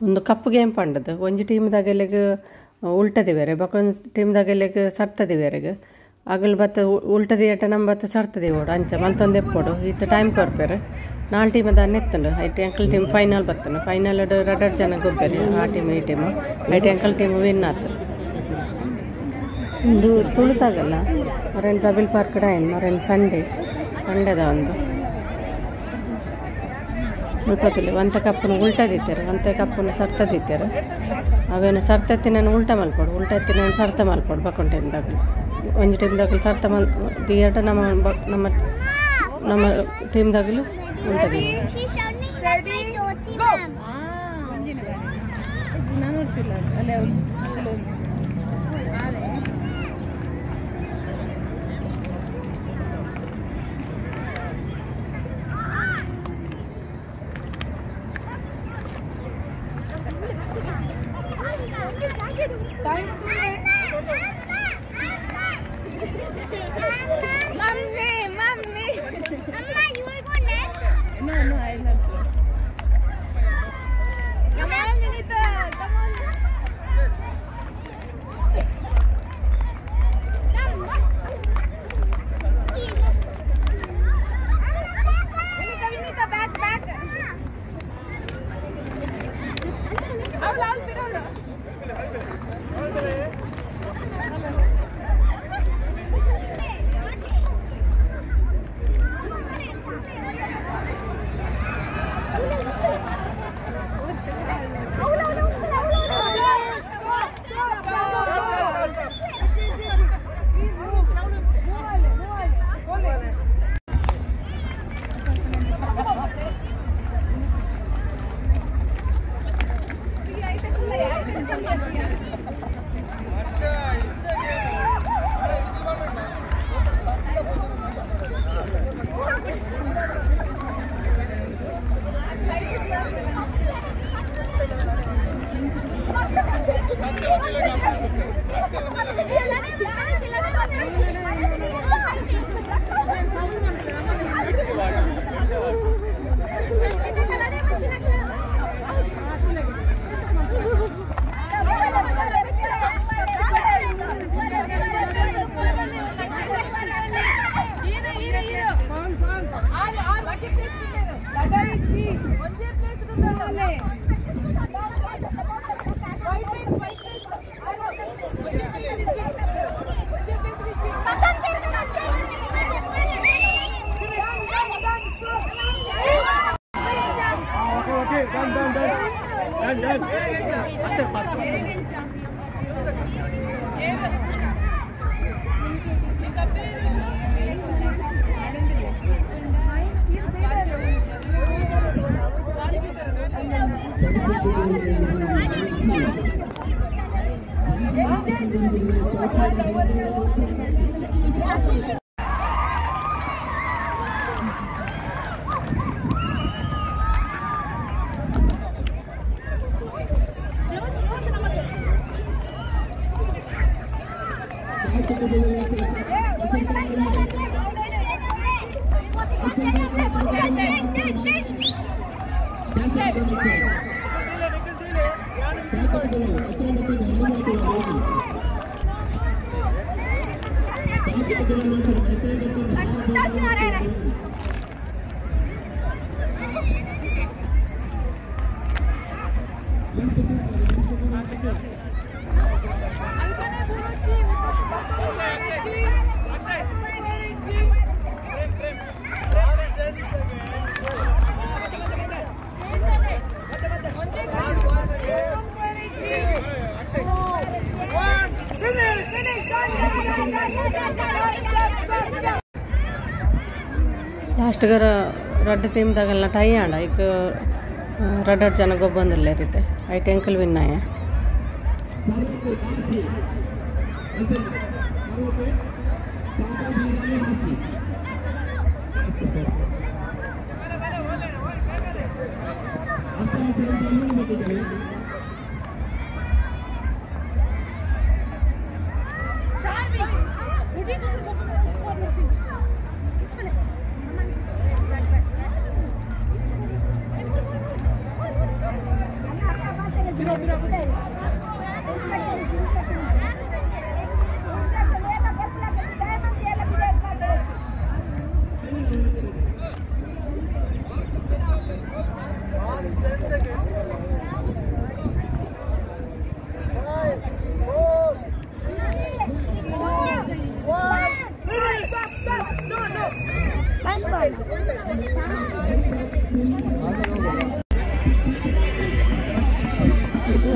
ಒಂದು cup game ಪಂಡದು ಒಂಜಿ team ದಾಗಲೆಗ್ ಉಲ್ಟದಿ ಬೇರೆ ಬೊಕ ಒಂಜಿ ಟೀಮ್ ದಾಗಲೆಗ್ ಸರ್ತದಿ ಬೇರೆಗ್ ಅಗಲ್ ಬತ್ತ ಉಲ್ಟದಿ ಏಟ ನಮ್ ಬತ್ತ ಸರ್ತದಿ ಓಡು ಅಂಚ ಮಲ್ತೊಂದು ಎಪ್ಪೊಡು ಇತ್ತೆ ಟೈಮ್ ಕೊರ್ಪೆರ್ ನಾಲ್ ಟೀಮ್ ದಾನೆ ಇತ್ತುಂಡು ಐಟ್ ಎಂಕಲ್ ಟೀಮ್ ಫೈನಲ್ ಬತ್ತುಂಡು ಫೈನಲ್ ರಡ್ಡ್ ರಡ್ಡ್ ಜನ ಗೊಬ್ಬೆರ್ ಆ ಟೀಮ್ ಈ ಟೀಮ್ ಐಟ್ ಎಂಕಲ್ ಟೀಮ್ ವಿನ್ ಆತು ಉಂದು ತುಳುತಾಗಲ್ಲ ಮೊರೆನ್ ಸಬಿಲ್ ಪಾರ್ಕ್ ಡಾಯನ್ ಮೊರೆನ್ ಸಂಡೇ ಸಂಡೇದ ಒಂದು ಮುಲ್ಪತುಲೆ ಒಂತೆ ಕಪ್ಪುನು ಉಲ್ಟ ದೀತೆರ್ ಒಂತೆ ಕಪ್ಪುನು ಸರ್ತ ದೀತೆರ್ ಅವೇನು ಸರ್ತ ಉಲ್ಟ ಮಲ್ಪೊಡು ಉಲ್ಟ ಎತ್ತಿನ ಸರ್ತ ಮಲ್ಪೊಡು ಬಕೊಂಡ್ ಟೀಮ್ದಾಗಲು ಒಂಜಿ ಟೀಮ್ದಾಗಲು ಸರ್ತ ಮಲ್ ದಿಯಟ ನಮ್ಮ ನಮ್ಮ ನಮ್ಮ ಟೀಮ್ದಾಗಲು ಉಲ್ಟ ದೀತೆರ್. Mummy, mummy. Amma, you will go next. No, no, I will not go. Come on, Vinita. Come on. Vinita, Vinita, back, back. I'll, I'll pick her. Done, done, done. Done, done. Last गर रड्ड team दागलना tie आंड एक रड्ड जन ಗೊಬ್ಬೊಂದುಲ್ಲೆರ್ ಇತ್ತೆ ಐಟ್ ಎಂಕಲ್ ವಿನ್ ಆಯ.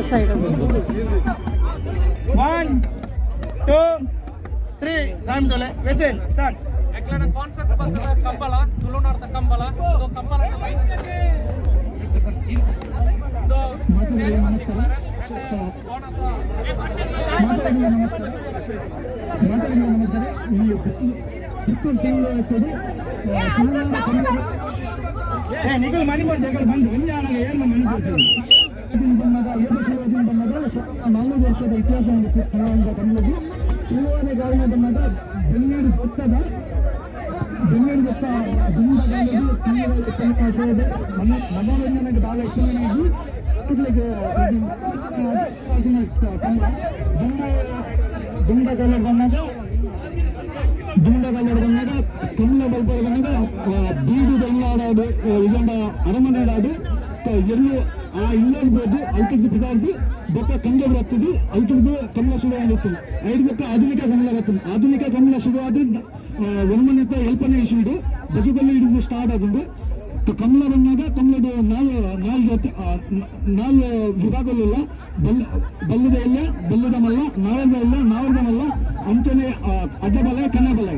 Side 1 2 3 time to whistle start. ಎಕ್ಲನ concept ಬಂತದ ಕಂಬಳ ತುಳುನಾಡ್ದ ಕಂಬಳ ಇದು ಕಂಬಳ ಇದು ಏ ನಿಗಲ್ ಮನಿ ಬಂದು ಬಂದು ಒಂಜಾನಗ ಏನು ಮನಿ ಬಂದಾಗ ಬಂದಾಗ 4 ವರ್ಷದ ಇತಿಹಾಸ ಕನ್ನಡದ್ದು ತುಳುವನೆ ಗಾಳಿನ ಬಂದಾಗ ಬೆನ್ನೀರು ಗೊತ್ತದ ಬೆನ್ನೀರು ಗೊತ್ತ ಮನೋರಂಜನೆಗೆ ಭಾಳ ಹೆಚ್ಚಿನ ದುಂಡಗಲ್ಲ ಬಂದಾಗ ದುಂಡಗಲ್ಲ ಬಂದಾಗ ಕಮಲ ಬಲ್ಬರ್ ಬಂದಾಗ ಬೀಡು ಬೆಳ್ಳಾಡೋದು ಇದೊಂಡ ಅರಮನೆಡಾಡು ಎಲ್ಲೂ ಆ ಇಲ್ಲರ್ಬೋದು ಅಲ್ತದ್ದು ಬಿದಾರ್ದು ಬೊಕ್ಕ ಕಂಗೆ ಬರ್ತದೆ ಅಲ್ತದ್ದು ಕಮಲ ಶುರು ಆಗಿತ್ತು ಐದು ಬೊಕ್ಕ ಆಧುನಿಕ ಕಮಲ ಬರ್ತದೆ ಆಧುನಿಕ ಕಮಲ ಶುರು ಆದ ಒನ್ಮನೆತ್ತ ಎಲ್ಪನೆ ಇಸುವುದು ಬಜುಗಲ್ಲು ಹಿಡಿದು ಸ್ಟಾರ್ಟ್ ಆಗುಂಡು ಕಮಲ ಬಂದಾಗ ಕಮಲದ ನಾಲ್ ಜೊತೆ ನಾಲ್ ವಿಭಾಗಗಳಿಲ್ಲ ಬಲ್ಲದ ಎಲ್ಲ ಬಲ್ಲದ ಮಲ್ಲ ನಾವದ ಎಲ್ಲ ನಾವದ ಮಲ್ಲ ಅಂಚನೆ ಅಡ್ಡಬಲ ಕನ್ನಬಲ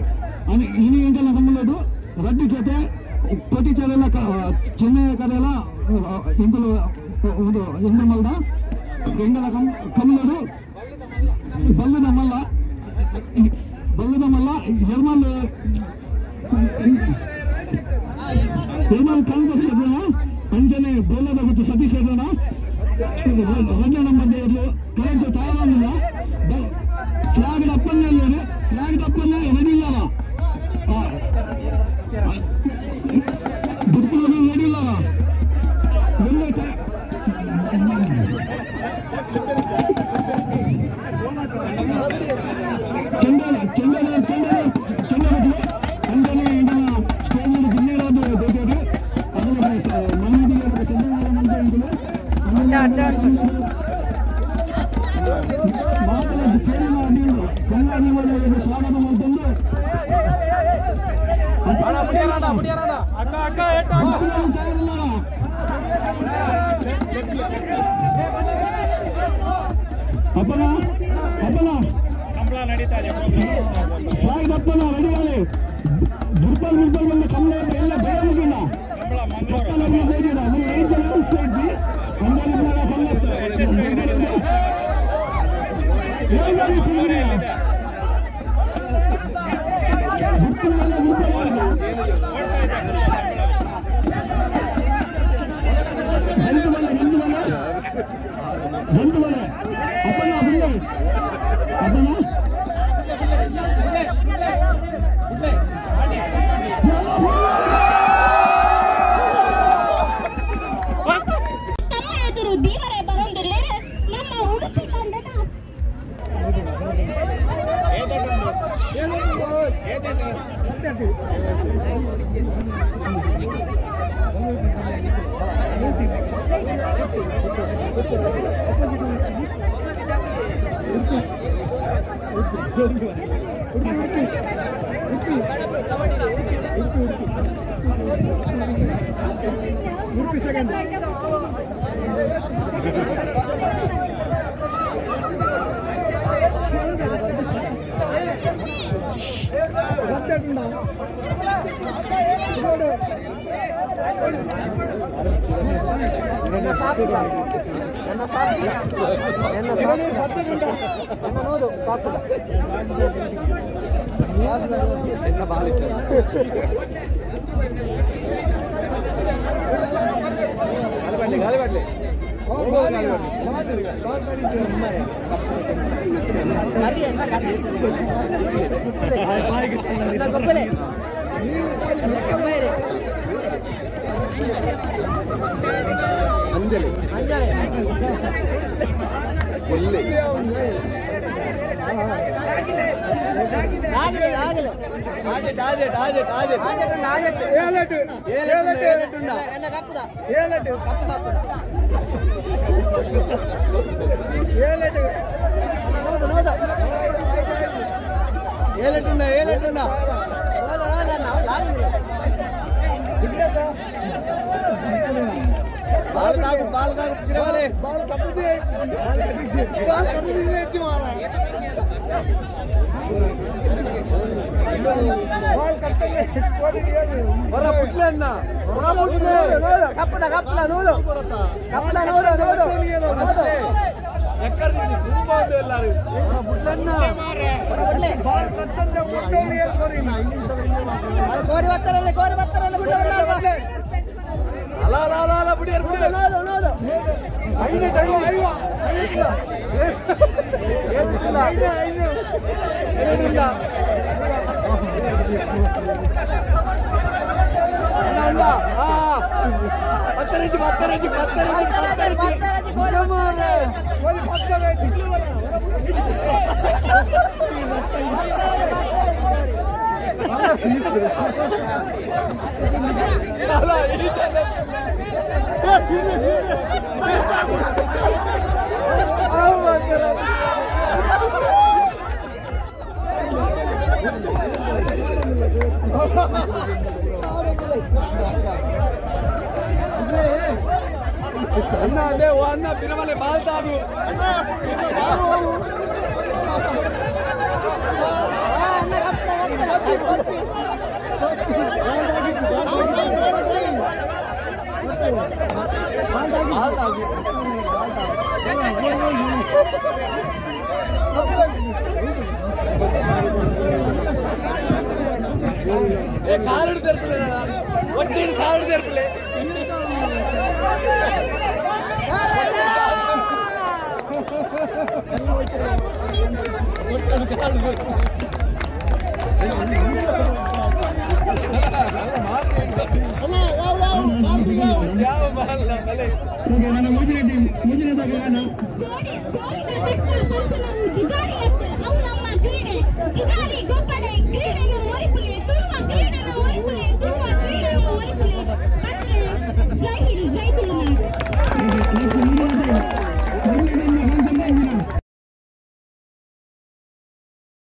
ಇನಿ ಎಂತೆಲ್ಲ ಕಮಲದು ರಡ್ಡು ಜೊತೆ ಕೋಟಿ ಚರೆಲ್ಲ ಚೆನ್ನೈ ಕರೆಲ್ಲ ಎಂಕುಲು ಒಂದು ಎಂದ್ರ ಮಲ್ದ ಎಂಗಲ ಕಮಲದು ಬಲ್ಲದ ಮಲ್ಲ ಬಲ್ಲದ ಮಲ್ಲ ಎರ್ಮಲ್ ಎರ್ಮಲ್ ಕಾಂಗ್ರೆಸ್ ಅಂಜನೆ ಬೋಲದ ಗೊತ್ತು ಸತೀಶ್ ಹೆಗ್ಗಣ ಒಂದೇ ನಂಬರ್ ದೇವರು ಕರೆಂಟ್ ತಯಾರಾಗಿಲ್ಲ ಫ್ಲಾಗ್ ಅಪ್ಪನ್ನೇ ಫ್ಲಾಗ್ ಅಪ್ಪನ್ನೇ ರೆಡಿ ಇಲ್ಲ ದುಡ್ಡು ರೆಡಿ ಇಲ್ಲ ಚೆಂಡಲ ಚೆಂಡಲ ಚೆಂಡಲ ಚೆಂಡಲ ಅಂಜನೆ ಸ್ಟೇಜ್ ಬಿನ್ನೇರಾದ ಬೇಕಾದ್ರೆ ಸ್ವಾಗತ ಮಾಡ್ತಂದು ಅಪ್ಪನ ಅಪ್ಪನ ಅಪ್ಪನ ರೆಡಿ ಆಗಲಿ ದುರ್ಬಲ್ ದುರ್ಬಲ್ ಬಂದ ಕಮಲ ಎಲ್ಲ ಭಯ ಮುಗಿನ ತಮ್ಮ ಎದುರು ದೇವರೇ ಬರೋಂದಿಲ್ಲ ನಮ್ಮ ಉಡುಪಿ ತಂಡದ ಉಡುಪಿ ಸೆಕೆಂಡ್ ಅಂಜಲಿ.